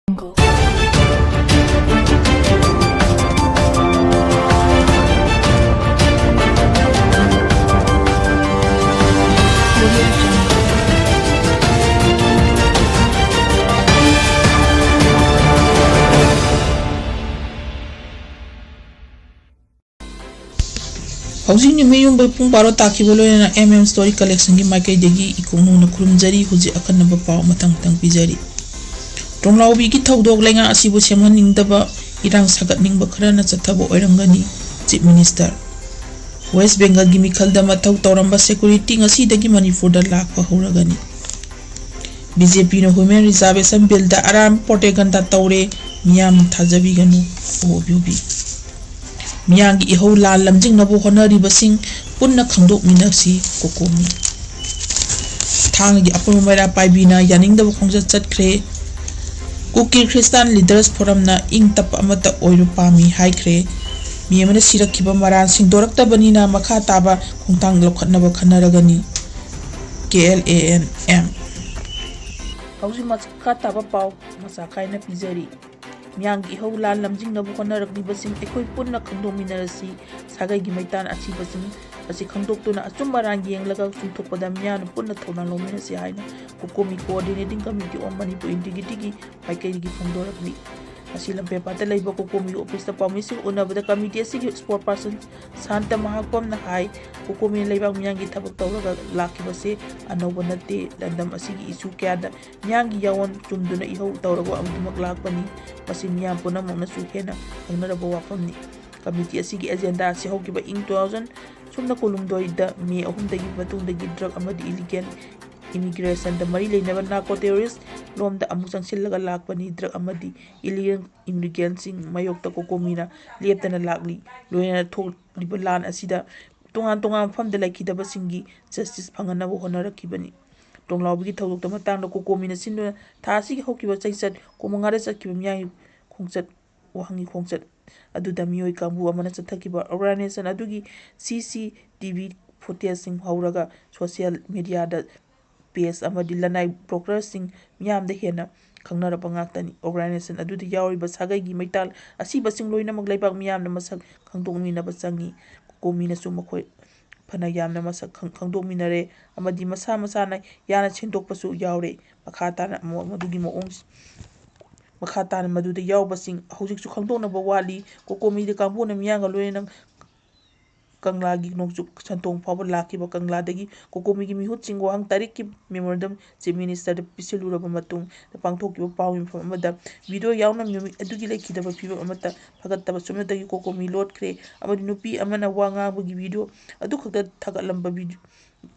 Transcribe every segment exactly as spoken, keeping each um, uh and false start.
ꯍꯧꯖꯤꯛ ꯅꯨꯃꯤꯠ ꯌꯨꯡꯕꯩ ꯄꯨꯡ ꯕꯥꯔꯣ ꯇꯥꯈꯤꯕ ꯂꯣꯏꯅꯅ M M Story Collectionꯒꯤ ꯃꯥꯏꯀꯩꯗꯒꯤ ꯏꯀꯣꯛ ꯅꯧꯅ ꯈꯨꯔꯨꯝꯖꯔꯤ꯫ ꯍꯧꯖꯤꯛ ꯑꯀꯟꯅꯕ ꯄꯥꯎ ꯃꯊꯪ ꯃꯊꯪ ꯄꯤꯖꯔꯤ꯫ ꯇꯣꯡꯂꯥꯎꯕꯤꯒꯤ ꯊꯧꯗꯣꯛ ꯂꯩꯉꯥꯛ ꯑꯁꯤꯕꯨ ꯁꯦꯝꯍꯟꯅꯤꯡꯗꯕ ꯏꯔꯥꯡ ꯁꯥꯒꯠꯅꯤꯡꯕ ꯈꯔꯅ ꯆꯠꯊꯕ ꯑꯣꯏꯔꯝꯒꯅꯤ, Chief Minister꯫ West Bengalꯒꯤ ꯃꯤꯈꯜꯗ ꯃꯊꯧ ꯇꯧꯔꯝꯕ security ꯉꯁꯤꯗꯒꯤ ꯃꯅꯤꯄꯨꯔꯗ ꯂꯥꯛꯄ ꯍꯧꯔꯒꯅꯤ꯫ BJPꯅ Women Reservation Billꯗ ꯑꯔꯥꯟꯕ propaganda ꯇꯧꯔꯦ, ꯃꯤꯌꯥꯝꯅ ꯊꯥꯖꯕꯤꯒꯅꯨ, ꯑꯣ ꯕꯤ ꯕꯤ꯫ ꯃꯤꯌꯥꯝꯒꯤ ꯏꯍꯧ ꯂꯥꯟ ꯂꯝꯖꯤꯡꯅꯕ ꯍꯣꯠꯅꯔꯤꯕꯁꯤꯡ ꯄꯨꯟꯅ ꯈꯪꯗꯣꯛꯃꯤꯟꯅꯁꯤ, ꯀꯣꯀꯣꯃꯤ꯫ ꯊꯥꯡꯒꯒꯤ ꯑꯄꯨꯟꯕ ꯃꯩꯔꯥ ꯄꯥꯏꯕꯤꯅ ꯌꯥꯅꯤꯡꯗꯕ ꯈꯣꯡꯆꯠ ꯆꯠꯈ꯭ꯔꯦ꯫ ꯀꯨꯀꯤ Christian Leaders Forumꯅ ꯏꯪ ꯇꯞꯄ ꯑꯃꯠꯇ ꯑꯣꯏꯔꯨ ꯄꯥꯝꯃꯤ ꯍꯥꯏꯈ꯭ꯔꯦ꯫ ꯃꯤ ꯑꯃꯅ ꯁꯤꯔꯛꯈꯤꯕ ꯃꯔꯥꯜ ꯁꯦꯡꯗꯣꯔꯛꯇꯕꯅꯤꯅ ꯃꯈꯥ ꯇꯥꯕ ꯈꯣꯡꯊꯥꯡ ꯂꯧꯈꯠꯅꯕ ꯈꯟꯅꯔꯒꯅꯤ, K L A N M꯫ ꯍꯧꯖꯤꯛ ꯃꯈꯥ ꯇꯥꯕ ꯄꯥꯎ ꯃꯆꯥ ꯈꯥꯏꯅ ꯄꯤꯖꯔꯤ꯫ ꯃꯤꯌꯥꯝꯒꯤ ꯏꯍꯧ ꯂꯥꯟ ꯂꯝꯖꯤꯡꯅꯕ ꯍꯣꯠꯅꯔꯛꯂꯤꯕꯁꯤꯡ ꯑꯩꯈꯣꯏ ꯄꯨꯟꯅ ꯈꯪꯗꯣꯛꯃꯤꯟꯅꯔꯁꯤ꯫ ꯁꯥꯒꯩꯒꯤ ꯃꯩꯇꯥꯟ ꯑꯊꯤꯕꯁꯤꯡ ꯑꯁꯤ ꯈꯪꯗꯣꯛꯇꯨꯅ ꯑꯆꯨꯝ ꯑꯔꯥꯟ ꯌꯦꯡꯂꯒ ꯆꯨꯝꯊꯣꯛꯄꯗ ꯃꯤꯌꯥꯝꯅ ꯄꯨꯟꯅ ꯊꯧꯗꯥꯡ ꯂꯧꯃꯤꯟꯅꯁꯤ ꯍꯥꯏꯅ ꯀꯣꯀꯣꯃꯤ Coordinating Committee on Manipur Integrityꯒꯤ ꯃꯥꯏꯀꯩꯗꯒꯤ ꯐꯣꯡꯗꯣꯔꯛꯂꯤ꯫ ꯉꯁꯤ ꯂꯝꯐꯦꯜꯄꯥꯠꯇ ꯂꯩꯕ ꯀꯣꯀꯣꯃꯤꯒꯤ officeꯇ ꯄꯥꯎꯃꯤꯁꯤꯡ ꯎꯅꯕꯗ committee ꯑꯁꯤꯒꯤ spokesperson ꯁꯥꯟꯇ ꯃꯍꯥꯛꯄꯝꯅ ꯍꯥꯏ, ꯀꯣꯀꯣꯃꯤꯅ ꯂꯩꯕꯥꯛ ꯃꯤꯌꯥꯝꯒꯤ ꯊꯕꯛ ꯇꯧꯔꯒ ꯂꯥꯛꯈꯤꯕꯁꯦ ꯑꯅꯧꯕ ꯅꯠꯇꯦ꯫ ꯂꯝꯗꯝ ꯑꯁꯤꯒꯤ issue ꯀꯌꯥꯗ ꯃꯤꯌꯥꯝꯒꯤ ꯌꯥꯑꯣꯟ ꯆꯨꯝꯗꯨꯅ ꯏꯍꯧ ꯇꯧꯔꯕ ꯑꯗꯨꯃꯛ ꯂꯥꯛꯄꯅꯤ꯫ ꯃꯁꯤ ꯃꯤꯌꯥꯝ ꯄꯨꯝꯅꯃꯛꯅꯁꯨ ꯍꯦꯟꯅ ꯈꯪꯅꯔꯕ ꯋꯥꯐꯝꯅꯤ꯫ Committee ꯑꯁꯤꯒꯤ agenda ꯑꯁꯤ ꯍꯧꯈꯤꯕ ꯏꯪ two thousand ꯁꯨꯞꯅ ꯀꯨꯟꯍꯨꯝꯗꯣꯏꯗ May ꯑꯍꯨꯝꯗꯒꯤ ꯃꯇꯨꯡꯗꯒꯤ drug ꯑꯃꯗꯤ illegal immigrationꯗ ꯃꯔꯤ ꯂꯩꯅꯕ narco terrorist ꯂꯣꯝꯗ ꯑꯃꯨꯛ ꯆꯪꯁꯤꯜꯂꯒ ꯂꯥꯛꯄꯅꯤ꯫ Drug ꯑꯃꯗꯤ illegal immigrantꯁꯤꯡ ꯃꯥꯌꯣꯛꯇ ꯀꯣꯀꯣꯃꯤꯅ ꯂꯦꯞꯇꯅ ꯂꯥꯛꯂꯤ꯫ ꯂꯣꯏꯅꯅ ꯊꯣꯛꯂꯤꯕ ꯂꯥꯟ ꯑꯁꯤꯗ ꯇꯣꯉꯥꯟ ꯇꯣꯉꯥꯟꯕ ꯃꯐꯝꯗ ꯂꯩꯈꯤꯗꯕꯁꯤꯡꯒꯤ justice ꯐꯪꯍꯟꯅꯕ ꯍꯣꯠꯅꯔꯛꯈꯤꯕꯅꯤ꯫ ꯇꯣꯡꯂꯥꯎꯕꯤꯒꯤ ꯊꯧꯗꯣꯛꯇ ꯃꯇꯥꯡꯗ ꯀꯣꯀꯣꯃꯤꯅ ꯁꯤꯟꯗꯨꯅ ꯊꯥ ꯑꯁꯤꯒꯤ ꯍꯧꯈꯤꯕ ꯆꯩꯆꯠ ꯀꯨꯟꯃꯉꯥꯗ ꯆꯠꯈꯤꯕ ꯃꯤꯌꯥꯝꯒꯤ ꯈꯣꯡꯆꯠ, ꯋꯥꯍꯪꯒꯤ ꯈꯣꯡꯆꯠ ꯑꯗꯨꯗ ꯃꯤꯑꯣꯏ ꯀꯥꯡꯕꯨ ꯑꯃꯅ ꯆꯠꯊꯈꯤꯕ organization ꯑꯗꯨꯒꯤ C C T V footageꯁꯤꯡ ꯍꯧꯔꯒ social mediaꯗ page ꯑꯃꯗꯤ ꯂꯅꯥꯏ brokerꯁꯤꯡ ꯃꯤꯌꯥꯝꯗ ꯍꯦꯟꯅ ꯈꯪꯅꯔꯕ ꯉꯥꯛꯇꯅꯤ꯫ ꯑꯣꯔꯒꯅꯥꯏꯖꯦꯁꯟ ꯑꯗꯨꯗ ꯌꯥꯎꯔꯤꯕ ꯁꯥꯒꯩꯒꯤ ꯃꯩꯇꯥꯜ ꯑꯁꯤꯕꯁꯤꯡ ꯂꯣꯏꯅꯃꯛ ꯂꯩꯕꯥꯛ ꯃꯤꯌꯥꯝꯅ ꯃꯁꯛ ꯈꯪꯗꯣꯛꯃꯤꯟꯅꯕ ꯆꯪꯏ꯫ ꯀꯣꯀꯣꯃꯤꯅꯁꯨ ꯃꯈꯣꯏ ꯐꯅ ꯌꯥꯝꯅ ꯃꯁꯛ ꯈꯪ-, ꯈꯪꯗꯣꯛꯃꯤꯟꯅꯔꯦ ꯑꯃꯗꯤ ꯃꯁꯥ ꯃꯁꯥꯅ ꯌꯥꯅ ꯁꯦꯡꯗꯣꯛꯄꯁꯨ ꯌꯥꯎꯔꯦ꯫ ꯃꯈꯥ ꯇꯥꯅ ꯑꯃ-, ꯃꯗꯨꯒꯤ ꯃꯑꯣꯡ, ꯃꯈꯥ ꯇꯥꯅ ꯃꯗꯨꯗ ꯌꯥꯎꯕꯁꯤꯡ ꯍꯧꯖꯤꯛꯁꯨ ꯈꯪꯗꯣꯛꯅꯕ ꯋꯥꯠꯂꯤ꯫ ꯀꯣꯀꯣꯃꯤꯗ ꯀꯥꯡꯕꯨꯅ ꯃꯤꯌꯥꯝꯒ ꯂꯣꯏꯅꯅ ꯀꯪꯂꯥꯒꯤ ꯅꯣꯡꯆꯨꯞ ꯁꯟꯇꯣꯡ ꯐꯥꯎꯕ ꯂꯥꯛꯈꯤꯕ ꯀꯪꯂꯥꯗꯒꯤ ꯀꯣꯀꯣꯃꯤꯒꯤ ꯃꯤꯍꯨꯠꯁꯤꯡ ꯋꯥꯍꯪ ꯇꯔꯦꯠꯀꯤ memorandum Chief Ministerꯗ ꯄꯤꯁꯤꯜꯂꯨꯔꯕ ꯃꯇꯨꯡꯗ ꯄꯥꯡꯊꯣꯛꯈꯤꯕ ꯄꯥꯎ ꯃꯤꯐꯝ ꯑꯃꯗ video ꯌꯥꯎꯅ ꯅꯨꯃꯤꯠ ꯑꯗꯨꯒꯤ ꯂꯩꯈꯤꯗꯕ ꯐꯤꯕꯝ ꯑꯃꯠꯇ ꯐꯒꯠꯇꯕ ꯁꯨꯞꯅꯇꯒꯤ ꯀꯣꯀꯣꯃꯤ ꯂꯣꯠꯈ꯭ꯔꯦ ꯑꯃꯗꯤ ꯅꯨꯄꯤ ꯑꯃꯅ ꯋꯥ ꯉꯥꯡꯕꯒꯤ video ꯑꯗꯨ ꯈꯛꯇ ꯊꯥꯒꯠꯂꯝꯕ video,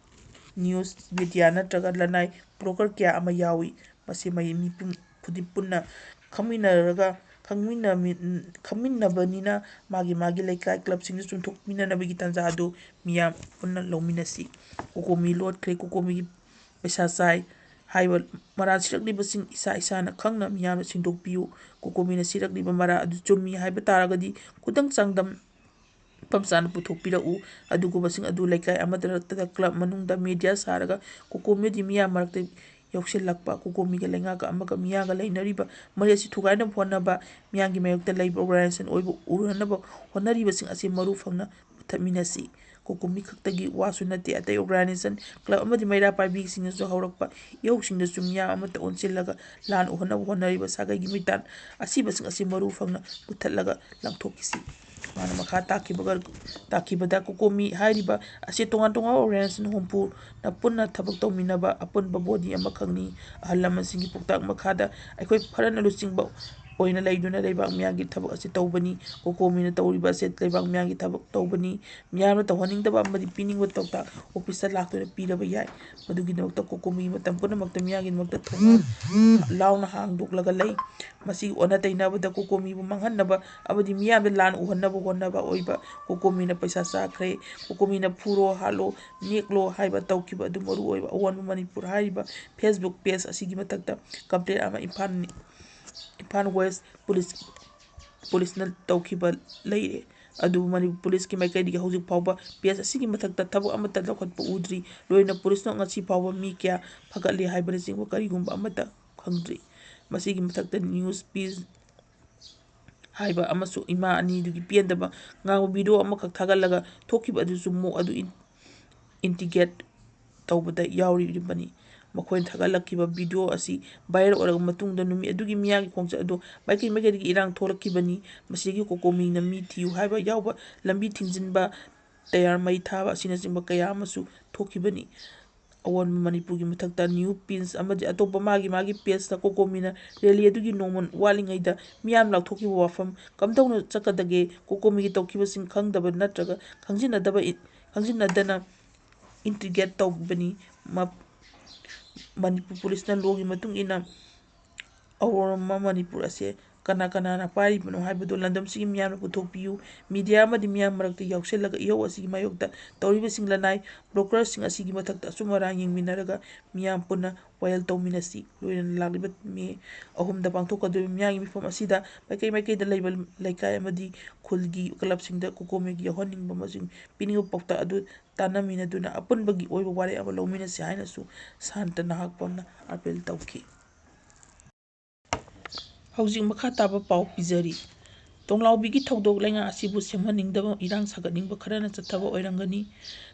news media ꯅꯠꯇ꯭ꯔꯒ ꯂꯅꯥꯏ blogger ꯀꯌꯥ ꯑꯃ ꯌꯥꯎꯏ꯫ ꯃꯁꯤ ꯃꯤ-, ꯃꯤꯄꯨꯝ ꯈꯨꯗꯤꯡ ꯄꯨꯟꯅ ꯈꯪꯃꯤꯟꯅꯔꯒ, ꯈꯪꯃꯤꯟꯅꯃꯤ-, ꯈꯪꯃꯤꯟꯅꯕꯅꯤꯅ ꯃꯥꯒꯤ ꯃꯥꯒꯤ ꯂꯩꯀꯥꯏ clubꯁꯤꯡꯗ ꯆꯨꯝꯊꯣꯛꯃꯤꯟꯅꯅꯕꯒꯤ ꯇꯥꯟꯖꯥ ꯑꯗꯨ ꯃꯤꯌꯥꯝ ꯄꯨꯟꯅ ꯂꯧꯃꯤꯟꯅꯁꯤ꯫ ꯀꯣꯀꯣꯃꯤ ꯂꯣꯠꯈ꯭ꯔꯦ, ꯀꯣꯀꯣꯃꯤꯒꯤ ꯄꯩꯁꯥ ꯆꯥꯏ ꯍꯥꯏꯕ ꯃꯔꯥꯜ ꯁꯤꯔꯛꯂꯤꯕꯁꯤꯡ ꯏꯁꯥ ꯏꯁꯥꯅ ꯈꯪꯅ ꯃꯤꯌꯥꯝꯗ ꯁꯦꯡꯗꯣꯛꯄꯤꯌꯨ꯫ ꯀꯣꯀꯣꯃꯤꯅ ꯁꯤꯔꯛꯂꯤꯕ ꯃꯔꯥꯜ ꯑꯗꯨ ꯆꯨꯝꯃꯤ ꯍꯥꯏꯕ ꯇꯥꯔꯒꯗꯤ ꯈꯨꯗꯝ ꯆꯥꯡꯗꯝ ꯃꯐꯝ ꯆꯥꯅ ꯄꯨꯊꯣꯛꯄꯤꯔꯛꯎ꯫ ꯑꯗꯨꯒꯨꯝꯕꯁꯤꯡ ꯑꯗꯨ ꯂꯩꯀꯥꯏ ꯑꯃꯠꯇꯗ, club ꯃꯅꯨꯡꯗ media ꯁꯥꯔꯒ ꯀꯣꯀꯣꯃꯤꯗꯤ ꯃꯤꯌꯥꯝ ꯃꯔꯛꯇ ꯌꯥꯎꯁꯤꯜꯂꯛꯄ, ꯀꯣꯀꯣꯃꯤꯒ ꯂꯩꯉꯥꯛꯀ ꯑꯃꯒ ꯃꯤꯌꯥꯝꯒ ꯂꯩꯅꯔꯤꯕ ꯃꯔꯤ ꯑꯁꯤ ꯊꯨꯒꯥꯏꯅꯕ ꯍꯣꯠꯅꯕ, ꯃꯤꯌꯥꯝꯒꯤ ꯃꯥꯌꯣꯛꯇ ꯂꯩꯕ organization ꯑꯣꯏꯕ ꯎꯍꯟꯅꯕ ꯍꯣꯠꯅꯔꯤꯕꯁꯤꯡ ꯑꯁꯤ ꯃꯔꯨ ꯐꯪꯅ ꯃꯨꯊꯠꯃꯤꯟꯅꯁꯤ꯫ ꯀꯣꯀꯣꯃꯤ ꯈꯛꯇꯒꯤ ꯋꯥꯁꯨ ꯅꯠꯇꯦ, ꯑꯇꯩ organization, club ꯑꯃꯗꯤ ꯃꯩꯔꯥ ꯄꯥꯏꯕꯤꯁꯤꯡꯅꯁꯨ ꯍꯧꯔꯛꯄ ꯏꯍꯧꯁꯤꯡꯗꯁꯨ ꯃꯤꯌꯥꯝ ꯑꯃꯠꯇ ꯑꯣꯟꯁꯤꯜꯂꯒ ꯂꯥꯟ ꯎꯍꯟꯅꯕ ꯍꯣꯠꯅꯔꯤꯕ ꯁꯥꯒꯩꯒꯤ ꯃꯩꯇꯥꯟ ꯑꯁꯤꯕꯁꯤꯡ ꯑꯁꯤ ꯃꯔꯨ ꯐꯪꯅ ꯃꯨꯊꯠꯂꯒ ꯂꯪꯊꯣꯛꯈꯤꯁꯤ꯫ ꯃꯥꯅ ꯃꯈꯥ ꯇꯥꯈꯤꯕꯒ-, ꯇꯥꯈꯤꯕꯗ ꯀꯣꯀꯣꯃꯤ ꯍꯥꯏꯔꯤꯕ ꯑꯁꯤ ꯇꯣꯉꯥꯟ ꯇꯣꯉꯥꯟꯕ organization ꯍꯨꯝꯐꯨꯅ ꯄꯨꯟꯅ ꯊꯕꯛ ꯇꯧꯃꯤꯟꯅꯕ ꯑꯄꯨꯟꯕ body ꯑꯃꯈꯛꯅꯤ꯫ ꯑꯍꯜ ꯂꯃꯟꯁꯤꯡꯒꯤ ꯄꯥꯎꯇꯥꯛ ꯃꯈꯥꯗ ꯑꯩꯈꯣꯏ ꯐꯔꯅ ꯂꯨꯆꯤꯡꯕ ꯑꯣꯏꯅ ꯂꯩꯗꯨꯅ ꯂꯩꯕꯥꯛ ꯃꯤꯌꯥꯝꯒꯤ ꯊꯕꯛ ꯑꯁꯤ ꯇꯧꯕꯅꯤ꯫ ꯀꯣꯀꯣꯃꯤꯅ ꯇꯧꯔꯤꯕ ꯑꯁꯤ ꯂꯩꯕꯥꯛ ꯃꯤꯌꯥꯝꯒꯤ ꯊꯕꯛ ꯇꯧꯕꯅꯤ꯫ ꯃꯤꯌꯥꯝꯅ ꯇꯧꯍꯟꯅꯤꯡꯗꯕ ꯑꯃꯗꯤ ꯄꯤꯅꯤꯡꯕ ꯄꯥꯎꯇꯥꯛ officeꯇ ꯂꯥꯛꯇꯨꯅ ꯄꯤꯔꯕ ꯌꯥꯏ꯫ ꯃꯗꯨꯒꯤꯗꯃꯛꯇ ꯀꯣꯀꯣꯃꯤꯒꯤ ꯃꯇꯝ ꯄꯨꯝꯅꯃꯛꯇ ꯃꯤꯌꯥꯝꯒꯤꯗꯃꯛꯇ ꯊꯧꯅꯥ ꯂꯥꯎꯅ ꯍꯥꯡꯗꯣꯛꯂꯒ ꯂꯩ꯫ ꯃꯁꯤꯒꯤ ꯑꯣꯟꯅ ꯇꯩꯅꯕꯗ ꯀꯣꯀꯣꯃꯤꯕꯨ ꯃꯥꯡꯍꯟꯅꯕ ꯑꯃꯗꯤ ꯃꯤꯌꯥꯝꯗ ꯂꯥꯟ ꯎꯍꯟꯅꯕ ꯍꯣꯠꯅꯕ ꯑꯣꯏꯕ ꯀꯣꯀꯣꯃꯤꯅ ꯄꯩꯁꯥ ꯆꯥꯈ꯭ꯔꯦ꯫ ꯀꯣꯀꯣꯃꯤꯅ ꯐꯨꯔꯣ, ꯍꯥꯠꯂꯣ, ꯅꯦꯛꯂꯣ ꯍꯥꯏꯕ ꯇꯧꯈꯤꯕ ꯑꯗꯨ ꯃꯔꯨ ꯑꯣꯏꯕ ꯑꯑꯣꯟꯕ ꯃꯅꯤꯄꯨꯔ ꯍꯥꯏꯔꯤꯕ Facebook page ꯑꯁꯤꯒꯤ ꯃꯊꯛꯇ complaint ꯑꯃ ꯏꯝꯐꯥꯜ, ꯏꯝꯐꯥꯜ West Police, policeꯅ ꯇꯧꯈꯤꯕ ꯂꯩꯔꯦ꯫ ꯑꯗꯨꯕꯨ ꯃꯅꯤꯄꯨꯔ policeꯀꯤ ꯃꯥꯏꯀꯩꯗꯒꯤ ꯍꯧꯖꯤꯛ ꯐꯥꯎꯕ page ꯑꯁꯤꯒꯤ ꯃꯊꯛꯇ ꯊꯕꯛ ꯑꯃꯠꯇ ꯂꯧꯈꯠꯄ ꯎꯗ꯭ꯔꯤ꯫ ꯂꯣꯏꯅ policeꯅ ꯉꯁꯤ ꯐꯥꯎꯕ ꯃꯤ ꯀꯌꯥ ꯐꯒꯠꯂꯤ ꯍꯥꯏꯕꯅꯆꯤꯡꯕ ꯀꯔꯤꯒꯨꯝꯕ ꯑꯃꯠꯇ ꯈꯪꯗ꯭ꯔꯤ꯫ ꯃꯁꯤꯒꯤ ꯃꯊꯛꯇ ꯅ꯭ꯌꯨꯁ ꯄꯤꯁ ꯍꯥꯏꯕ ꯑꯃꯁꯨ ꯏꯃꯥ ꯑꯅꯤꯗꯨꯒꯤ ꯄꯦꯟꯗꯕ ꯉꯥꯡꯕ ꯚꯤꯗꯤꯑꯣ ꯑꯃꯈꯛ ꯊꯥꯒꯠꯂꯒ ꯊꯣꯛꯈꯤꯕ ꯑꯗꯨꯁꯨ ꯃꯣ ꯑꯗꯨ ꯏꯟ-, ꯏꯟꯇꯤꯒꯦꯠ ꯇꯧꯕꯗ ꯌꯥꯎꯔꯤꯕꯅꯤ꯫ ꯃꯈꯣꯏꯅ ꯊꯥꯒꯠꯂꯛꯈꯤꯕ ꯚꯤꯗꯤꯑꯣ ꯑꯁꯤ ꯚꯥꯏꯔꯦꯜ ꯑꯣꯏꯔꯕ ꯃꯇꯨꯡꯗ ꯅꯨꯃꯤꯠ ꯑꯗꯨꯒꯤ ꯃꯤꯌꯥꯝꯒꯤ ꯈꯣꯡꯆꯠ ꯑꯗꯨ ꯃꯥꯏꯀꯩ ꯃꯥꯏꯀꯩꯗꯒꯤ ꯏꯔꯥꯡ ꯊꯣꯛꯂꯛꯈꯤꯕꯅꯤ꯫ ꯃꯁꯤꯗꯒꯤ ꯀꯣꯀꯣꯃꯤꯅ ꯃꯤ ꯊꯤꯌꯨ ꯍꯥꯏꯕ ꯌꯥꯎꯕ ꯂꯝꯕꯤ ꯊꯤꯡꯖꯤꯟꯕ, ꯇꯌꯥꯔ ꯃꯩ ꯊꯥꯕ ꯑꯁꯤꯅꯆꯤꯡꯕ ꯀꯌꯥ ꯑꯃꯁꯨ ꯊꯣꯛꯈꯤꯕꯅꯤ꯫ ꯑꯑꯣꯟꯕ ꯃꯅꯤꯄꯨꯔꯒꯤ ꯃꯊꯛꯇ ꯅ꯭ꯌꯨ ꯄꯤꯟꯁ ꯑꯃꯗꯤ ꯑꯇꯣꯞꯄ ꯃꯥꯒꯤ ꯃꯥꯒꯤ ꯄꯦꯖꯇ ꯀꯣꯀꯣꯃꯤꯅ ꯔꯦꯂꯤ ꯑꯗꯨꯒꯤ ꯅꯣꯡꯃ ꯋꯥꯠꯂꯤꯉꯩꯗ ꯃꯤꯌꯥꯝ ꯂꯥꯎꯊꯣꯛꯈꯤꯕ ꯋꯥꯐꯝ ꯀꯝꯗꯧꯅ ꯆꯠꯀꯗꯒꯦ? ꯀꯣꯀꯣꯃꯤꯒꯤ ꯇꯧꯈꯤꯕꯁꯤꯡ ꯈꯪꯗꯕ ꯅꯠꯇ꯭ꯔꯒ ꯈꯪꯖꯤꯟꯅꯗꯕ ꯏ-, ꯈꯪꯖꯤꯟꯅꯗꯅ ꯏꯟꯇꯤꯒꯦꯠ ꯇꯧꯕꯅꯤ꯫ ꯃ-, ꯃꯅꯤꯄꯨꯔ ꯄꯨꯂꯤꯁꯅ ꯂꯣꯒꯤ ꯃꯇꯨꯡ ꯏꯟꯅ ꯑꯑꯣꯟꯕ ꯃꯅꯤꯄꯨꯔ ꯑꯁꯦ ꯀꯅꯥ ꯀꯅꯥꯅ ꯄꯥꯏꯔꯤꯕꯅꯣ ꯍꯥꯏꯕꯗꯨ ꯂꯝꯗꯝꯁꯤꯒꯤ ꯃꯤꯌꯥꯝꯅ ꯄꯨꯊꯣꯛꯄꯤꯌꯨ꯫ ꯃꯤꯗꯤꯌꯥ ꯑꯃꯗꯤ ꯃꯤꯌꯥꯝ ꯃꯔꯛꯇ ꯌꯥꯎꯁꯤꯜꯂꯒ ꯏꯍꯧ ꯑꯁꯤꯒꯤ ꯃꯥꯌꯣꯛꯇ ꯇꯧꯔꯤꯕꯁꯤꯡ ꯂꯅꯥꯏ ꯕ꯭ꯔꯣꯀꯔꯁꯤꯡ ꯑꯁꯤꯒꯤ ꯃꯊꯛꯇ ꯑꯆꯨꯝ ꯑꯔꯥꯟ ꯌꯦꯡꯃꯤꯟꯅꯔꯒ ꯃꯤꯌꯥꯝ ꯄꯨꯟꯅ ꯋꯥꯌꯦꯜ ꯇꯧꯃꯤꯟꯅꯁꯤ꯫ ꯂꯣꯏꯅꯅ ꯂꯥꯛꯂꯤꯕ ꯃꯦ ꯑꯍꯨꯝꯗ ꯄꯥꯡꯊꯣꯛꯀꯗꯧꯔꯤꯕ ꯃꯤꯌꯥꯝꯒꯤ ꯃꯤꯐꯝ ꯑꯁꯤꯗ ꯃꯥꯏꯀꯩ ꯃꯥꯏꯀꯩꯗ ꯂꯩꯕ ꯂꯩꯀꯥꯏ ꯑꯃꯗꯤ ꯈꯨꯜꯒꯤ ꯀ꯭ꯂꯕꯁꯤꯡꯗ ꯀꯣꯀꯣꯃꯤꯒꯤ ꯌꯥꯎꯍꯟꯅꯤꯡꯕ ꯑꯃꯁꯨꯡ ꯄꯤꯅꯤꯡꯕ ꯄꯥꯎꯇꯥꯛ ꯑꯗꯨ ꯇꯥꯟꯅꯃꯤꯟꯅꯗꯨꯅ ꯑꯄꯨꯟꯕꯒꯤ ꯑꯣꯏꯕ ꯋꯥꯔꯦꯞ ꯑꯃ ꯂꯧꯃꯤꯟꯅꯁꯤ ꯍꯥꯏꯅꯁꯨ ꯁꯥꯟꯇ ꯅꯍꯥꯛꯄꯝꯅ ꯑꯥꯄꯤꯜ ꯇꯧꯈꯤ꯫ ꯍꯧꯖꯤꯛ ꯃꯈꯥ ꯇꯥꯕ ꯄꯥꯎ ꯄꯤꯖꯔꯤ꯫ ꯇꯣꯡꯂꯥꯎꯕꯤꯒꯤ ꯊꯧꯗꯣꯛ ꯂꯩꯉꯥꯛ ꯑꯁꯤꯕꯨ ꯁꯦꯝꯍꯟꯅꯤꯡꯗꯕ ꯏꯔꯥꯡ ꯁꯥꯒꯠꯅꯤꯡꯕ ꯈꯔꯅ ꯆꯠꯊꯕ ꯑꯣꯏꯔꯝꯒꯅꯤ꯫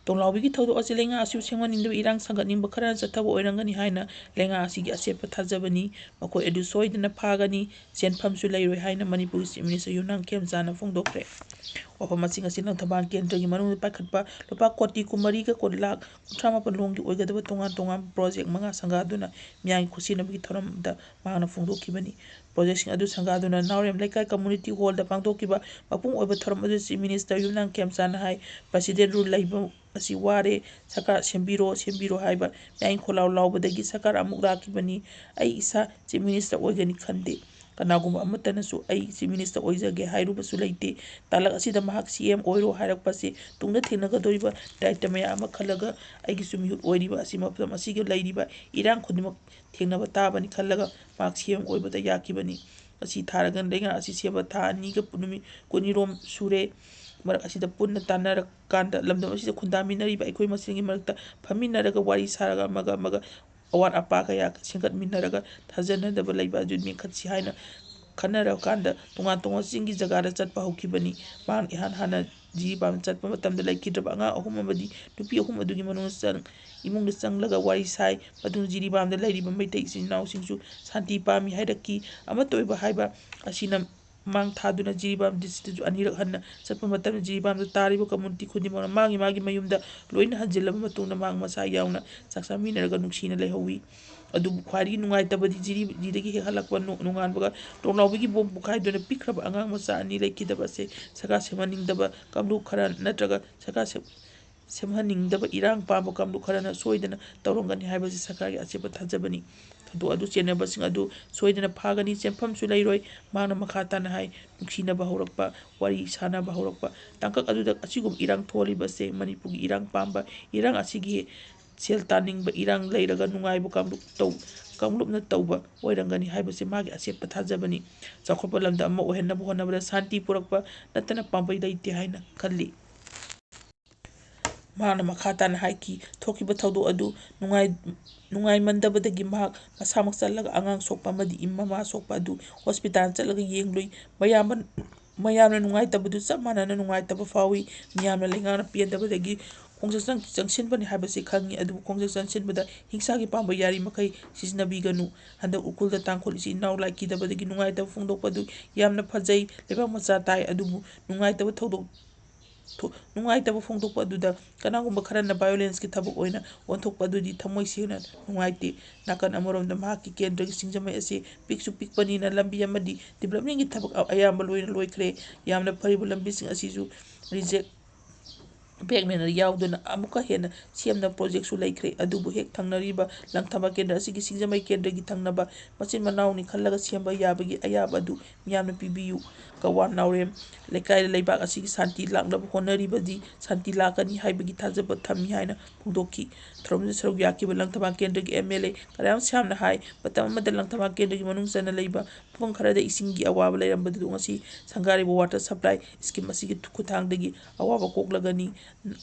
ꯇꯣꯡꯂꯥꯎꯕꯤꯒꯤ ꯊꯧꯗꯣꯛ ꯑꯁꯤ ꯂꯩꯉꯥꯛ ꯑꯁꯤꯕꯨ ꯁꯦꯝꯍꯟꯅꯤꯡꯗꯕ ꯏꯔꯥꯡ ꯁꯥꯒꯠꯅꯤꯡꯕ ꯈꯔꯅ ꯆꯠꯊꯕ ꯑꯣꯏꯔꯝꯒꯅꯤ ꯍꯥꯏꯅ ꯂꯩꯉꯥꯛ ꯑꯁꯤꯒꯤ ꯑꯆꯦꯠꯄ ꯊꯥꯖꯕꯅꯤ꯫ ꯃꯈꯣꯏ ꯑꯗꯨ ꯁꯣꯏꯗꯅ ꯐꯥꯒꯅꯤ꯫ ꯁꯦꯟꯐꯝꯁꯨ ꯂꯩꯔꯣꯏ ꯍꯥꯏꯅ ꯃꯅꯤꯄꯨꯔꯒꯤ ꯆꯤꯐ ꯃꯤꯅꯤꯁꯇꯔ ꯌꯨꯝꯅꯥꯝ ꯈꯦꯝꯆꯥꯟꯅ ꯐꯣꯡꯗꯣꯛꯈ꯭ꯔꯦ꯫ ꯋꯥꯐꯝꯁꯤꯡ ꯑꯁꯤ ꯂꯪꯊꯕꯥꯜ ꯀꯦꯟꯗ꯭ꯔꯒꯤ ꯃꯅꯨꯡꯗ ꯄꯥꯏꯈꯠꯄ ꯂꯨꯄꯥ ꯀꯣꯇꯤ ꯀꯨꯟꯃꯔꯤꯒ ꯀꯨꯟ ꯂꯥꯈ ꯀꯨꯟꯊ꯭ꯔꯥ ꯃꯥꯄꯟ ꯂꯣꯝꯒꯤ ꯑꯣꯏꯒꯗꯕ ꯇꯣꯉꯥꯟ ꯇꯣꯉꯥꯟꯕ ꯄ꯭ꯔꯣꯖꯦꯛ ꯃꯉꯥ ꯁꯪꯒꯥꯗꯨꯅ ꯃꯤꯌꯥꯝꯒꯤ ꯈꯨꯠꯁꯤꯟꯅꯕꯒꯤ ꯊꯧꯔꯝꯗ ꯃꯍꯥꯛꯅ ꯐꯣꯡꯗꯣꯛꯈꯤꯕꯅꯤ꯫ ꯄ꯭ꯔꯣꯖꯦꯛꯁꯤꯡ ꯑꯗꯨ ꯁꯪꯒꯥꯗꯨꯅ ꯅꯥꯎꯔꯦꯝ ꯂꯩꯀꯥꯏ ꯀꯝꯃꯨꯅꯤꯇꯤ ꯍꯣꯜꯗ ꯄꯥꯡꯊꯣꯛꯈꯤꯕ ꯃꯄꯨꯡ ꯑꯣꯏꯕ ꯊꯧꯔꯝ ꯑꯗꯨꯗ ꯆꯤꯐ ꯃꯤꯅꯤꯁꯇꯔ ꯌꯨꯝꯅꯥꯝ ꯈꯦꯝꯆꯥꯟꯅ ꯍꯥꯏ, "ꯄ꯭ꯔꯁꯤꯗꯦꯟ ꯔꯨꯜ ꯂꯩꯕ ꯑꯁꯤ ꯋꯥꯔꯦ, ꯁꯔꯀꯥꯔ ꯁꯦꯝꯕꯤꯔꯣ, ꯁꯦꯝꯕꯤꯔꯣ" ꯍꯥꯏꯕ ꯃꯤꯌꯥꯝꯒꯤ ꯈꯣꯜꯂꯥꯎ ꯂꯥꯎꯕꯗꯒꯤ ꯁꯔꯀꯥꯔ ꯑꯃꯨꯛ ꯂꯥꯛꯈꯤꯕꯅꯤ꯫ ꯑꯩ ꯏꯁꯥ ꯆꯤꯐ ꯃꯤꯅꯤꯁꯇꯔ ꯑꯣꯏꯒꯅꯤ ꯈꯟꯗꯦ꯫ ꯀꯅꯥꯒꯨꯝꯕ ꯑꯃꯠꯇꯅꯁꯨ "ꯑꯩ ꯆꯤꯐ ꯃꯤꯅꯤꯁꯇꯔ ꯑꯣꯏꯖꯒꯦ" ꯍꯥꯏꯔꯨꯕꯁꯨ ꯂꯩꯇꯦ꯫ ꯇꯥꯂꯛ ꯑꯁꯤꯗ ꯃꯍꯥꯛ ꯁꯤ ꯑꯦꯝ ꯑꯣꯏꯔꯣ ꯍꯥꯏꯔꯛꯄꯁꯤ ꯇꯨꯡꯗ ꯊꯦꯡꯅꯒꯗꯧꯔꯤꯕ ꯗꯥꯏꯇ ꯃꯌꯥꯝ ꯑꯃ ꯈꯜꯂꯒ ꯑꯩꯒꯤꯁꯨ ꯃꯤꯍꯨꯠ ꯑꯣꯏꯔꯤꯕ ꯑꯁꯤ ꯃꯐꯝ ꯑꯁꯤꯒꯤ ꯂꯩꯔꯤꯕ ꯏꯔꯥꯡ ꯈꯨꯗꯤꯡꯃꯛ ꯊꯦꯡꯅꯕ ꯇꯥꯕꯅꯤ ꯈꯜꯂꯒ ꯃꯍꯥꯛ ꯁꯤ ꯑꯦꯝ ꯑꯣꯏꯕꯗ ꯌꯥꯈꯤꯕꯅꯤ꯫ ꯉꯁꯤ ꯊꯥꯔꯒ ꯂꯩꯉꯥꯛ ꯑꯁꯤ ꯁꯦꯝꯕ ꯊꯥ ꯑꯅꯤꯒ ꯄꯨ-, ꯅꯨꯃꯤꯠ ꯀꯨꯟꯅꯤꯔꯣꯝ ꯁꯨꯔꯦ꯫ ꯃꯔꯛ ꯑꯁꯤꯗ ꯄꯨꯟꯅ ꯇꯥꯟꯅꯔꯀꯥꯟꯗ ꯂꯝꯗꯝ ꯑꯁꯤꯗ ꯈꯨꯟꯗꯥꯃꯤꯟꯅꯔꯤꯕ ꯑꯩꯈꯣꯏ ꯃꯁꯦꯟꯒꯤ ꯃꯔꯛꯇ ꯐꯝꯃꯤꯟꯅꯔꯒ ꯋꯥꯔꯤ ꯁꯥꯔꯒ ꯑꯃꯒ ꯑꯃꯒ ꯑꯋꯥꯠ ꯑꯄꯥ ꯀꯌꯥ ꯁꯦꯝꯒꯠꯃꯤꯟꯅꯔꯒ ꯊꯥꯖꯅꯗꯕ ꯂꯩꯕ ꯑꯗꯨ ꯃꯦꯟꯈꯠꯁꯤ ꯍꯥꯏꯅ ꯈꯟꯅꯔꯀꯥꯟꯗ ꯇꯣꯉꯥꯟ ꯇꯣꯉꯥꯟ ꯆꯤꯡꯒꯤ ꯖꯒꯥꯗ ꯆꯠꯄ ꯍꯧꯈꯤꯕꯅꯤ꯫ ꯃꯍꯥꯛ ꯏꯍꯥꯟ ꯍꯥꯟꯅ ꯖꯤꯔꯤꯕꯥꯝ ꯆꯠꯄ ꯃꯇꯝꯗ ꯂꯩꯈꯤꯗ꯭ꯔꯕ ꯑꯉꯥꯡ ꯑꯍꯨꯝ ꯑꯃꯗꯤ ꯅꯨꯄꯤ ꯑꯍꯨꯝ ꯑꯗꯨꯒꯤ ꯃꯅꯨꯡꯗ ꯆꯪ-, ꯏꯃꯨꯡꯗ ꯆꯪꯂꯒ ꯋꯥꯔꯤ ꯁꯥꯏ꯫ ꯃꯇꯨꯡꯗ ꯖꯤꯔꯤꯕꯥꯝꯗ ꯂꯩꯔꯤꯕ ꯃꯩꯇꯩ ꯏꯆꯤꯟ ꯏꯅꯥꯎꯁꯤꯡꯁꯨ ꯁꯥꯟꯇꯤ ꯄꯥꯝꯃꯤ ꯍꯥꯏꯔꯛꯈꯤ꯫ ꯑꯃꯠꯇ ꯑꯣꯏꯕ ꯍꯥꯏꯕ ꯑꯁꯤꯅ ꯃꯥꯡ ꯊꯥꯗꯨꯅ ꯖꯤꯔꯤꯕꯥꯝ ꯗꯤꯁꯇ꯭ꯔꯤꯛꯇꯁꯨ ꯑꯅꯤꯔꯛ ꯍꯟꯅ ꯆꯠꯄ ꯃꯇꯝꯗ ꯖꯤꯔꯤꯕꯥꯝꯗ ꯇꯥꯔꯤꯕ ꯀꯝꯃꯨꯅꯤꯇꯤ ꯈꯨꯗꯤꯡꯃꯛꯅ ꯃꯥꯒꯤ ꯃꯥꯒꯤ ꯃꯌꯨꯝꯗ ꯂꯣꯏꯅ ꯍꯟꯖꯤꯜꯂꯕ ꯃꯇꯨꯡꯗ ꯃꯍꯥꯛ ꯃꯁꯥ ꯌꯥꯎꯅ ꯆꯥꯛ ꯆꯥꯃꯤꯟꯅꯔꯒ ꯅꯨꯡꯁꯤꯅ ꯂꯩꯍꯧꯋꯤ꯫ ꯑꯗꯨꯕꯨ ꯈ꯭ꯋꯥꯏꯗꯒꯤ ꯅꯨꯡꯉꯥꯏꯇꯕꯗꯤ ꯖꯤꯔꯤ-, ꯖꯤꯗꯒꯤ ꯍꯦꯛ ꯍꯜꯂꯛꯄ ꯅꯣ-, ꯅꯣꯡꯉꯥꯟꯕꯒ ꯇꯣꯡꯅꯥꯎꯕꯤꯒꯤ ꯕꯣꯝ ꯄꯣꯈꯥꯏꯗꯨꯅ ꯄꯤꯛꯈ꯭ꯔꯕ ꯑꯉꯥꯡ ꯃꯆꯥ ꯑꯅꯤ ꯂꯩꯈꯤꯗꯕ ꯑꯁꯦ ꯁꯔꯀꯥꯔ ꯁꯦꯝꯍꯟꯅꯤꯡꯗꯕ ꯀꯥꯡꯂꯨꯞ ꯈꯔ ꯅꯠꯇ꯭ꯔꯒ ꯁꯔꯀꯥꯔ ꯁꯦꯝ-, ꯁꯦꯝꯍꯟꯅꯤꯡꯗꯕ ꯏꯔꯥꯡ ꯄꯥꯝꯕ ꯀꯥꯡꯂꯨꯞ ꯈꯔꯅ ꯁꯣꯏꯗꯅ ꯇꯧꯔꯝꯒꯅꯤ ꯍꯥꯏꯕꯁꯤ ꯁꯔꯀꯥꯔꯒꯤ ꯑꯆꯦꯠꯄ ꯊꯥꯖꯕꯅꯤ꯫ ꯊꯧꯗꯣꯛ ꯑꯗꯨ ꯆꯦꯟꯅꯕꯁꯤꯡ ꯑꯗꯨ ꯁꯣꯏꯗꯅ ꯐꯥꯒꯅꯤ, ꯆꯦꯟꯐꯝꯁꯨ ꯂꯩꯔꯣꯏ꯫ ꯃꯍꯥꯛꯅ ꯃꯈꯥ ꯇꯥꯅ ꯍꯥꯏ, ꯅꯨꯡꯁꯤꯅꯕ ꯍꯧꯔꯛꯄ, ꯋꯥꯔꯤ ꯁꯥꯅꯕ ꯍꯧꯔꯛꯄ, ꯇꯥꯡꯀꯛ ꯑꯗꯨꯗ ꯑꯁꯤꯒꯨꯝꯕ ꯏꯔꯥꯡ ꯊꯣꯛꯍꯜꯂꯤꯕꯁꯦ ꯃꯅꯤꯄꯨꯔꯒꯤ ꯏꯔꯥꯡ ꯄꯥꯝꯕ, ꯏꯔꯥꯡ ꯑꯁꯤꯒꯤ ꯁꯦꯜ ꯇꯥꯅꯤꯡꯕ, ꯏꯔꯥꯡ ꯂꯩꯔꯒ ꯅꯨꯡꯉꯥꯏꯕ ꯀꯥꯡꯂꯨꯞ ꯇꯧ-, ꯀꯥꯡꯂꯨꯞꯅ ꯇꯧꯕ ꯑꯣꯏꯔꯝꯒꯅꯤ ꯍꯥꯏꯕꯁꯤ ꯃꯥꯒꯤ ꯑꯆꯦꯠꯄ ꯊꯥꯖꯕꯅꯤ꯫ ꯆꯥꯎꯈꯠꯄ ꯂꯝꯗꯝ ꯑꯃ ꯑꯣꯏꯍꯟꯅꯕ ꯍꯣꯠꯅꯕꯗ ꯁꯥꯟꯇꯤ ꯄꯨꯔꯛꯄ ꯅꯠꯇꯅ ꯄꯥꯝꯕꯩ ꯂꯩꯇꯦ ꯍꯥꯏꯅ ꯈꯜꯂꯤ꯫ ꯃꯍꯥꯛꯅ ꯃꯈꯥ ꯇꯥꯅ ꯍꯥꯏꯈꯤ, ꯊꯣꯛꯈꯤꯕ ꯊꯧꯗꯣꯛ ꯑꯗꯨ ꯅꯨꯡꯉꯥꯏ-, ꯅꯨꯡꯉꯥꯏꯃꯟꯗꯕꯗꯒꯤ ꯃꯍꯥꯛ ꯃꯁꯥꯃꯛ ꯆꯠꯂꯒ ꯑꯉꯥꯡ ꯁꯣꯛꯄ ꯑꯃꯗꯤ ꯏꯃꯥ ꯃꯃꯥ ꯁꯣꯛꯄ ꯑꯗꯨ ꯍꯣꯁꯄꯤꯇꯥꯜ ꯆꯠꯂꯒ ꯌꯦꯡꯂꯨꯏ꯫ ꯃꯌꯥꯝꯕ-, ꯃꯌꯥꯝꯅ ꯅꯨꯡꯉꯥꯏꯇꯕꯗꯨ ꯆꯞ ꯃꯥꯟꯅꯅ ꯅꯨꯡꯉꯥꯏꯇꯕ ꯐꯥꯎꯏ꯫ ꯃꯤꯌꯥꯝꯅ ꯂꯩꯉꯥꯛꯅ ꯄꯦꯟꯗꯕꯗꯒꯤ ꯈꯣꯡꯖꯪ ꯆꯪ-, ꯆꯪꯁꯤꯟꯕꯅꯤ ꯍꯥꯏꯕꯁꯤ ꯈꯪꯉꯤ, ꯑꯗꯨꯕꯨ ꯈꯣꯡꯖꯪ ꯆꯪꯁꯤꯟꯕꯗ ꯍꯤꯡꯁꯥꯒꯤ ꯄꯥꯝꯕꯩ ꯌꯥꯔꯤꯃꯈꯩ ꯁꯤꯖꯤꯟꯅꯕꯤꯒꯅꯨ꯫ ꯍꯟꯗꯛ ꯎꯈ꯭ꯔꯨꯜꯗ ꯇꯥꯡꯈꯨꯜ ꯏꯆꯤꯜ ꯏꯅꯥꯎ ꯂꯩꯈꯤꯗꯕꯗꯒꯤ ꯅꯨꯡꯉꯥꯏꯇꯕ ꯐꯣꯡꯗꯣꯛꯄ ꯑꯗꯨ ꯌꯥꯝꯅ ꯐꯖꯩ꯫ ꯂꯩꯕꯥꯛ ꯃꯆꯥ ꯇꯥꯏ, ꯑꯗꯨꯕꯨ ꯅꯨꯡꯉꯥꯏꯇꯕ ꯊꯧꯗꯣꯛ ꯊꯣ-, ꯅꯨꯡꯉꯥꯏꯇꯕ ꯐꯣꯡꯗꯣꯛꯄ ꯑꯗꯨꯗ ꯀꯅꯥꯒꯨꯝꯕ ꯈꯔꯅ violenceꯀꯤ ꯊꯕꯛ ꯑꯣꯏꯅ ꯑꯣꯟꯊꯣꯛꯄ ꯑꯗꯨꯗꯤ ꯊꯃꯣꯏ ꯁꯦꯡꯅ ꯅꯨꯡꯉꯥꯏꯇꯦ꯫ ꯅꯥꯀꯟ ꯑꯃꯔꯣꯝꯗ ꯃꯍꯥꯛꯀꯤ ꯀꯦꯟꯗ꯭ꯔꯒꯤ ꯁꯤꯡꯖꯃꯩ ꯑꯁꯤ ꯄꯤꯛꯁꯨ ꯄꯤꯛꯄꯅꯤꯅ ꯂꯝꯕꯤ ꯑꯃꯗꯤ developmentꯀꯤ ꯊꯕꯛ ꯑ-, ꯑꯌꯥꯝꯕ ꯂꯣꯏꯅ ꯂꯣꯏꯈ꯭ꯔꯦ꯫ ꯌꯥꯝꯅ ꯐꯔꯤꯕ ꯂꯝꯕꯤꯁꯤꯡ ꯑꯁꯤꯁꯨ reject pavement ꯌꯥꯎꯗꯨꯅ ꯑꯃꯨꯛꯀ ꯍꯦꯟꯅ ꯁꯦꯝꯅꯕ projectꯁꯨ ꯂꯩꯈ꯭ꯔꯦ꯫ ꯑꯗꯨꯕꯨ ꯍꯦꯛ ꯊꯪꯅꯔꯤꯕ ꯂꯪꯊꯕꯥꯜ ꯀꯦꯟꯗ꯭ꯔ ꯑꯁꯤꯒꯤ ꯁꯤꯡꯖꯃꯩ ꯀꯦꯟꯗ꯭ꯔꯒꯤ ꯊꯪꯅꯕ ꯃꯆꯤꯟ ꯃꯅꯥꯎꯅꯤ ꯈꯜꯂꯒ ꯁꯦꯝꯕ ꯌꯥꯕꯒꯤ ꯑꯌꯥꯕ ꯑꯗꯨ ꯃꯤꯌꯥꯝꯅ ꯄꯤꯕꯤꯌꯨ꯫ ꯀꯋꯥ ꯅꯥꯎꯔꯦꯝ ꯂꯩꯀꯥꯏꯗ ꯂꯩꯕꯥꯛ ꯑꯁꯤꯒꯤ ꯁꯥꯟꯇꯤ ꯂꯥꯛꯅꯕ ꯍꯣꯠꯅꯔꯤꯕꯗꯤ ꯁꯥꯟꯇꯤ ꯂꯥꯛꯀꯅꯤ ꯍꯥꯏꯕꯒꯤ ꯊꯥꯖꯕ ꯊꯝꯃꯤ ꯍꯥꯏꯅ ꯐꯣꯡꯗꯣꯛꯈꯤ꯫ ꯊꯧꯔꯝꯗꯨꯗ ꯁꯔꯨꯛ ꯌꯥꯈꯤꯕ ꯂꯪꯊꯕꯥꯜ ꯀꯦꯟꯗ꯭ꯔꯒꯤ MLA ꯀꯔꯥꯝ ꯁ꯭ꯌꯥꯝꯅ ꯍꯥꯏ, ꯃꯇꯝ ꯑꯃꯗ ꯂꯪꯊꯕꯥꯜ ꯀꯦꯟꯗ꯭ꯔꯒꯤ ꯃꯅꯨꯡ ꯆꯟꯅ ꯂꯩꯕ ꯃꯐꯝ ꯈꯔꯗ ꯏꯁꯤꯡꯒꯤ ꯑꯋꯥꯕ ꯂꯩꯔꯝꯕꯗꯨ ꯉꯁꯤ ꯁꯪꯒꯥꯔꯤꯕ water supply scheme ꯑꯁꯤꯒꯤ ꯈꯨꯠꯊꯥꯡꯗꯒꯤ ꯑꯋꯥꯕ ꯀꯣꯛꯂꯒꯅꯤ꯫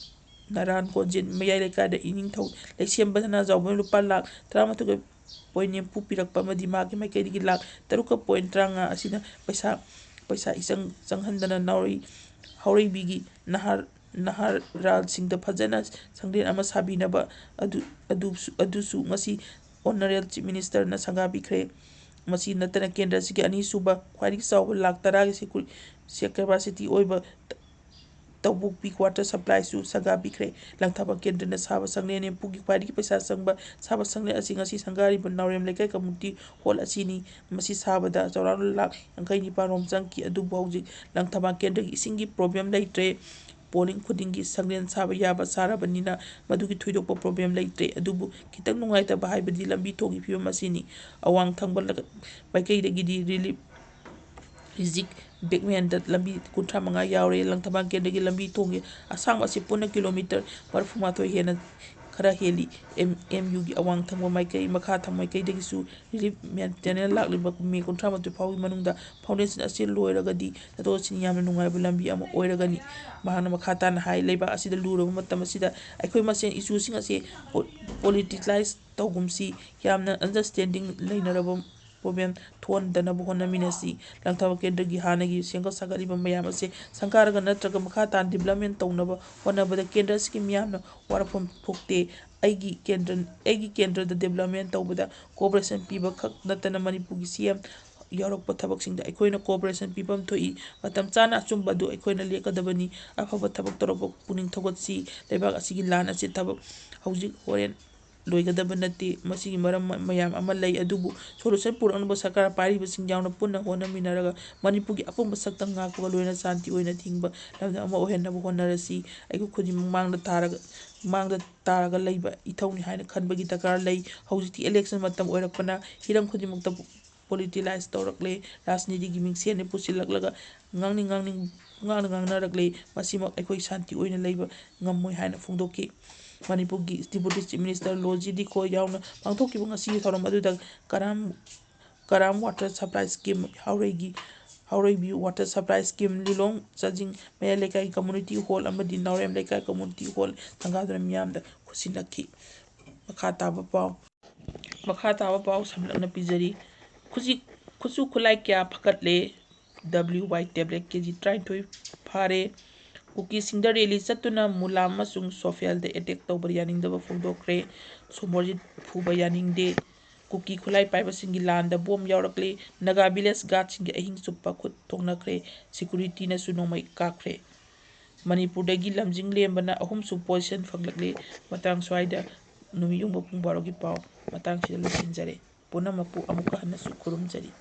ꯅꯔꯥꯟ ꯀꯣꯟꯖꯦꯟ ꯃꯌꯥꯏ ꯂꯩꯀꯥꯏꯗ ꯏꯅꯤꯡꯊꯧ ꯂꯩꯁꯦꯝꯕ ꯁꯅꯥꯖꯥꯎꯕꯅ ꯂꯨꯄꯥ ꯂꯥꯈ ꯇꯔꯥꯃꯥꯊꯣꯏꯒ ꯄꯣꯏꯟ ꯅꯤꯐꯨ ꯄꯤꯔꯛꯄ ꯑꯃꯗꯤ ꯃꯍꯥꯛꯀꯤ ꯃꯥꯏꯀꯩꯗꯒꯤ ꯂꯥꯈ ꯇꯔꯨꯛꯀ ꯄꯣꯏꯟ ꯇꯔꯥꯃꯉꯥ ꯑꯁꯤꯅ ꯄꯩꯁꯥ, ꯄꯩꯁꯥ ꯏꯆꯪ ꯆꯪꯍꯟꯗꯅ ꯅꯥꯎꯔꯩ, ꯍꯥꯎꯔꯩꯕꯤꯒꯤ ꯅꯍꯥ, ꯅꯍꯥꯔꯥꯜꯁꯤꯡꯗ ꯐꯖꯅ ꯁꯪꯂꯦꯟ ꯑꯃ ꯁꯥꯕꯤꯅꯕ ꯑꯗꯨ, ꯑꯗꯨꯁꯨ, ꯑꯗꯨꯁꯨ ꯉꯁꯤ Honourable Chief Minister ꯅ ꯁꯪꯒꯥꯕꯤꯈ꯭ꯔꯦ꯫ ꯃꯁꯤ ꯅꯠꯇꯅ ꯀꯦꯟꯗ꯭ꯔ ꯑꯁꯤꯒꯤ ꯑꯅꯤꯁꯨꯕ ꯈ꯭ꯋꯥꯏꯗꯒꯤ ꯆꯥꯎꯕ ꯂꯥꯈ ꯇꯔꯥꯒꯤ ꯁꯦꯀꯨ-, ꯁꯦ-, capacity ꯑꯣꯏꯕ ꯇꯧꯕꯨꯛꯄꯤ water supply ꯁꯨ ꯁꯪꯒꯥꯕꯤꯈ꯭ꯔꯦ꯫ ꯂꯪꯊꯕꯥꯜ ꯀꯦꯟꯗ꯭ꯔꯅ ꯁꯥꯕ ꯁꯪꯂꯦꯟ ꯅꯤꯐꯨꯒꯤ ꯈ꯭ꯋꯥꯏꯗꯒꯤ ꯄꯩꯁꯥ ꯆꯪꯕ ꯁꯥꯕ ꯁꯪꯂꯦꯟ ꯑꯁꯤ ꯉꯁꯤ ꯁꯪꯒꯥꯔꯤꯕ ꯅꯥꯎꯔꯦꯝ ꯂꯩꯀꯥꯏ community hall ꯑꯁꯤꯅꯤ꯫ ꯃꯁꯤ ꯁꯥꯕꯗ ꯆꯥꯎꯔꯥꯛꯅ ꯂꯥꯈ ꯌꯥꯡꯈꯩ ꯅꯤꯄꯥꯟ ꯔꯣꯝ ꯆꯪꯈꯤ꯫ ꯑꯗꯨꯕꯨ ꯍꯧꯖꯤꯛ ꯂꯪꯊꯕꯥꯜ ꯀꯦꯟꯗ꯭ꯔꯒꯤ ꯏꯁꯤꯡꯒꯤ problem ꯂꯩꯇ꯭ꯔꯦ꯫ Polling ꯈꯨꯗꯤꯡꯒꯤ ꯁꯪꯂꯦꯟ ꯁꯥꯕ ꯌꯥꯕ ꯁꯥꯔꯕꯅꯤꯅ ꯃꯗꯨꯒꯤ ꯊꯣꯏꯗꯣꯛꯄ problem ꯂꯩꯇ꯭ꯔꯦ꯫ ꯑꯗꯨꯕꯨ ꯈꯤꯇꯪ ꯅꯨꯡꯉꯥꯏꯇꯕ ꯍꯥꯏꯕꯗꯤ ꯂꯝꯕꯤ ꯊꯣꯡꯒꯤ ꯐꯤꯕꯝ ꯑꯁꯤꯅꯤ꯫ ꯑꯋꯥꯡ ꯊꯪꯕ ꯂ-, ꯃꯥꯏꯀꯩꯗꯒꯤꯗꯤ relief ꯔꯤꯖꯤꯛ ꯕꯦꯛꯃꯦꯟꯗ ꯂꯝꯕꯤ ꯀꯨꯟꯊ꯭ꯔꯥ ꯃꯉꯥ ꯌꯥꯎꯔꯦ꯫ ꯂꯪꯊꯕꯥꯜ ꯀꯦꯟꯗ꯭ꯔꯒꯤ ꯂꯝꯕꯤ ꯊꯣꯡꯒꯤ ꯑꯁꯥꯡꯕ ꯑꯁꯤ ꯄꯨꯟꯅ ꯀꯤꯂꯣꯃꯤꯇꯔ ꯃꯔꯤꯐꯨ ꯃꯥꯊꯣꯏ ꯍꯦꯟꯅ ꯈꯔ ꯍꯦꯜꯂꯤ꯫ ꯑꯦꯝ, ꯑꯦꯝ ꯌꯨꯒꯤ ꯑꯋꯥꯡ ꯊꯪꯕ ꯃꯥꯏꯀꯩ, ꯃꯈꯥ ꯊꯪꯕ ꯃꯥꯏꯀꯩꯗꯒꯤꯁꯨ relief maintenance ꯂꯥꯛꯂꯤꯕ ꯃꯦ ꯀꯨꯟꯊ꯭ꯔꯥ ꯃꯥꯊꯣꯏ ꯐꯥꯎꯒꯤ ꯃꯅꯨꯡꯗ foundation ꯑꯁꯤ ꯂꯣꯏꯔꯒꯗꯤ ꯆꯠꯊꯣꯛ ꯆꯠꯁꯤꯟ ꯌꯥꯝꯅ ꯅꯨꯡꯉꯥꯏꯕ ꯂꯝꯕꯤ ꯑꯃ ꯑꯣꯏꯔꯒꯅꯤ꯫ ꯃꯍꯥꯛꯅ ꯃꯈꯥ ꯇꯥꯅ ꯍꯥꯏ, ꯂꯩꯕꯥꯛ ꯑꯁꯤꯗ ꯂꯨꯔꯕ ꯃꯇꯝ ꯑꯁꯤꯗ ꯑꯩꯈꯣꯏ ꯃꯁꯦꯟ issue ꯁꯤꯡ ꯑꯁꯤ ꯄꯣ-, politicize ꯇꯧꯒꯨꯝꯁꯤ, ꯌꯥꯝꯅ understanding ꯂꯩꯅꯔꯕ problem ꯊꯣꯛꯍꯟꯗꯅꯕ ꯍꯣꯠꯅꯃꯤꯟꯅꯁꯤ꯫ ꯂꯪꯊꯕꯥꯜ ꯀꯦꯟꯗ꯭ꯔꯒꯤ ꯍꯥꯟꯅꯒꯤ ꯁꯦꯝꯒꯠ ꯁꯥꯒꯠꯂꯤꯕ ꯃꯌꯥꯝ ꯑꯁꯤ ꯁꯪꯒꯥꯔꯒ ꯅꯠꯇ꯭ꯔꯒ ꯃꯈꯥ ꯇꯥꯅ development ꯇꯧꯅꯕ ꯍꯣꯠꯅꯕꯗ ꯀꯦꯟꯗ꯭ꯔ ꯑꯁꯤꯒꯤ ꯃꯤꯌꯥꯝꯅ ꯋꯥꯔꯛꯐꯝ ꯊꯣꯛꯇꯦ꯫ ꯑꯩꯒꯤ ꯀꯦꯟꯗ꯭ꯔ, ꯑꯩꯒꯤ ꯀꯦꯟꯗ꯭ꯔꯗ development ꯇꯧꯕꯗ cooperation ꯄꯤꯕ ꯈꯛ ꯅꯠꯇꯅ ꯃꯅꯤꯄꯨꯔꯒꯤ ꯁꯤ ꯑꯦꯝ ꯌꯥꯎꯔꯛꯄ ꯊꯕꯛꯁꯤꯡꯗ ꯑꯩꯈꯣꯏꯅ cooperation ꯄꯤꯐꯝ ꯊꯣꯛꯏ꯫ ꯃꯇꯝ ꯆꯥꯅ ꯑꯆꯨꯝꯕ ꯑꯗꯨ ꯑꯩꯈꯣꯏꯅ ꯂꯦꯞꯀꯗꯕꯅꯤ꯫ ꯑꯐꯕ ꯊꯕꯛ ꯇꯧꯔꯛꯄ ꯄꯨꯛꯅꯤꯡ ꯊꯧꯒꯠꯁꯤ꯫ ꯂꯩꯕꯥꯛ ꯑꯁꯤꯒꯤ ꯂꯥꯟ ꯑꯁꯤ ꯊꯕꯛ ꯍꯧꯖꯤꯛ ꯍꯣꯔꯦꯟ ꯂꯣꯏꯒꯗꯕ ꯅꯠꯇꯦ꯫ ꯃꯁꯤꯒꯤ ꯃꯔꯝ ꯃ-, ꯃꯌꯥꯝ ꯑꯃ ꯂꯩ, ꯑꯗꯨꯕꯨ solution ꯄꯨꯔꯛꯅꯕ ꯁꯔꯀꯥꯔ ꯄꯥꯏꯔꯤꯕꯁꯤꯡ ꯌꯥꯎꯅ ꯄꯨꯟꯅ ꯍꯣꯠꯅꯃꯤꯟꯅꯔꯒ ꯃꯅꯤꯄꯨꯔꯒꯤ ꯑꯄꯨꯟꯕ ꯁꯛꯇꯝ ꯉꯥꯛꯄꯒ ꯂꯣꯏꯅ ꯁꯥꯟꯇꯤ ꯑꯣꯏꯅ ꯍꯤꯡꯕ ꯂꯝꯗꯝ ꯑꯃ ꯑꯣꯏꯍꯟꯅꯕ ꯍꯣꯠꯅꯔꯁꯤ꯫ ꯑꯩꯈꯣꯏ ꯈꯨꯗꯤꯡꯃꯛ ꯃꯥꯡꯗ ꯊꯥꯔꯒ, ꯃꯥꯡꯗ ꯇꯥꯔꯒ ꯂꯩꯕ ꯏꯊꯧꯅꯤ ꯍꯥꯏꯅ ꯈꯟꯕꯒꯤ ꯗꯔꯀꯥꯔ ꯂꯩ꯫ ꯍꯧꯖꯤꯛꯇꯤ election ꯃꯇꯝ ꯑꯣꯏꯔꯛꯄꯅ ꯍꯤꯔꯝ ꯈꯨꯗꯤꯡꯃꯛꯇ politicize ꯇꯧꯔꯛꯂꯦ꯫ ꯔꯥꯖꯅꯤꯇꯤꯒꯤ ꯃꯤꯡꯁꯦꯜꯅ ꯄꯨꯁꯤꯜꯂꯛꯂꯒ ꯉꯥꯡꯅꯤꯡ ꯉꯥꯡꯅꯤꯡ ꯉꯥꯡꯅ ꯉꯥꯡꯅꯔꯛꯂꯦ꯫ ꯃꯁꯤꯃꯛ ꯑꯩꯈꯣꯏ ꯁꯥꯟꯇꯤ ꯑꯣꯏꯅ ꯂꯩꯕ ꯉꯝꯃꯣꯏ ꯍꯥꯏꯅ ꯐꯣꯡꯗꯣꯛꯈꯤ꯫ ꯃꯅꯤꯄꯨꯔꯒꯤ Deputy Chief Minister Losii Dikho ꯌꯥꯎꯅ ꯄꯥꯡꯊꯣꯛꯈꯤꯕ ꯉꯁꯤꯒꯤ ꯊꯧꯔꯝ ꯑꯗꯨꯗ Karam, Karam water supply scheme ꯍꯥꯎꯔꯩꯒꯤ, Haorei view water supply scheme Lilong Chajing ꯃꯌꯥꯏ ꯂꯩꯀꯥꯏ ꯀꯝꯃꯨꯅꯤꯇꯤ ꯍꯣꯜ ꯑꯃꯗꯤ ꯅꯥꯎꯔꯦꯝ ꯂꯩꯀꯥꯏ ꯀꯝꯃꯨꯅꯤꯇꯤ ꯍꯣꯜ ꯊꯪꯒꯥꯗꯨꯅ ꯃꯤꯌꯥꯝꯗ ꯈꯨꯠꯁꯤꯟꯅꯈꯤ꯫ ꯃꯈꯥ ꯇꯥꯕ ꯄꯥꯎ꯫ ꯃꯈꯥ ꯇꯥꯕ ꯄꯥꯎ ꯁꯝꯂꯞꯅ ꯄꯤꯖꯔꯤ꯫ ꯈꯨꯖꯤꯛ ꯈꯨꯠꯁꯨ ꯈꯨꯠꯂꯥꯏ ꯀꯌꯥ ꯐꯒꯠꯂꯦ꯫ ꯗꯕ꯭ꯂꯤꯎ ꯋꯥꯏ ꯇꯦꯕ꯭ꯂꯦꯠ ꯀꯦ ꯖꯤ ꯇꯔꯥꯅꯤꯊꯣꯏ ꯐꯥꯔꯦ꯫ ꯀꯨꯀꯤꯁꯤꯡꯗ ꯔꯦꯂꯤ ꯆꯠꯇꯨꯅ ꯃꯨꯂꯥꯝ ꯑꯃꯁꯨꯡ ꯁꯣꯐꯦꯜꯗ ꯑꯦꯇꯦꯛ ꯇꯧꯕ ꯌꯥꯅꯤꯡꯗꯕ ꯐꯣꯡꯗꯣꯛꯈ꯭ꯔꯦ꯫ ꯁꯣꯃꯣꯔꯖꯤꯠ ꯐꯨꯕ ꯌꯥꯅꯤꯡꯗꯦ꯫ ꯀꯨꯀꯤ ꯈꯨꯠꯂꯥꯏ ꯄꯥꯏꯕꯁꯤꯡꯒꯤ ꯂꯥꯟꯗ ꯕꯣꯝ ꯌꯥꯎꯔꯛꯂꯦ꯫ ꯅꯥꯒꯥ ꯚꯤꯂꯦꯖ ꯒꯥꯔꯗꯁꯤꯡꯒꯤ ꯑꯍꯤꯡ ꯆꯨꯞꯄ ꯈꯨꯠ ꯊꯣꯛꯅꯈ꯭ꯔꯦ꯫ ꯁꯦꯀ꯭ꯌꯨꯔꯤꯇꯤꯅꯁꯨ ꯅꯣꯡꯃꯩ ꯀꯥꯞꯈ꯭ꯔꯦ꯫ ꯃꯅꯤꯄꯨꯔꯗꯒꯤ ꯂꯝꯖꯤꯡ ꯂꯦꯝꯕꯅ ꯑꯍꯨꯝꯁꯨ ꯄꯣꯖꯤꯁꯟ ꯐꯪꯂꯛꯂꯦ꯫ ꯃꯇꯥꯡ ꯁ꯭ꯋꯥꯏꯗ ꯅꯨꯃꯤꯠ ꯌꯨꯡꯕ ꯄꯨꯡ ꯕꯥꯔꯣꯒꯤ ꯄꯥꯎ ꯃꯇꯥꯡꯁꯤꯗ ꯂꯣꯏꯁꯤꯟꯖꯔꯦ꯫ ꯄꯨꯝꯅꯃꯛꯄꯨ ꯑꯃꯨꯛꯀ ꯍꯟꯅꯁꯨ ꯈꯨꯔꯨꯝꯖꯔꯤ꯫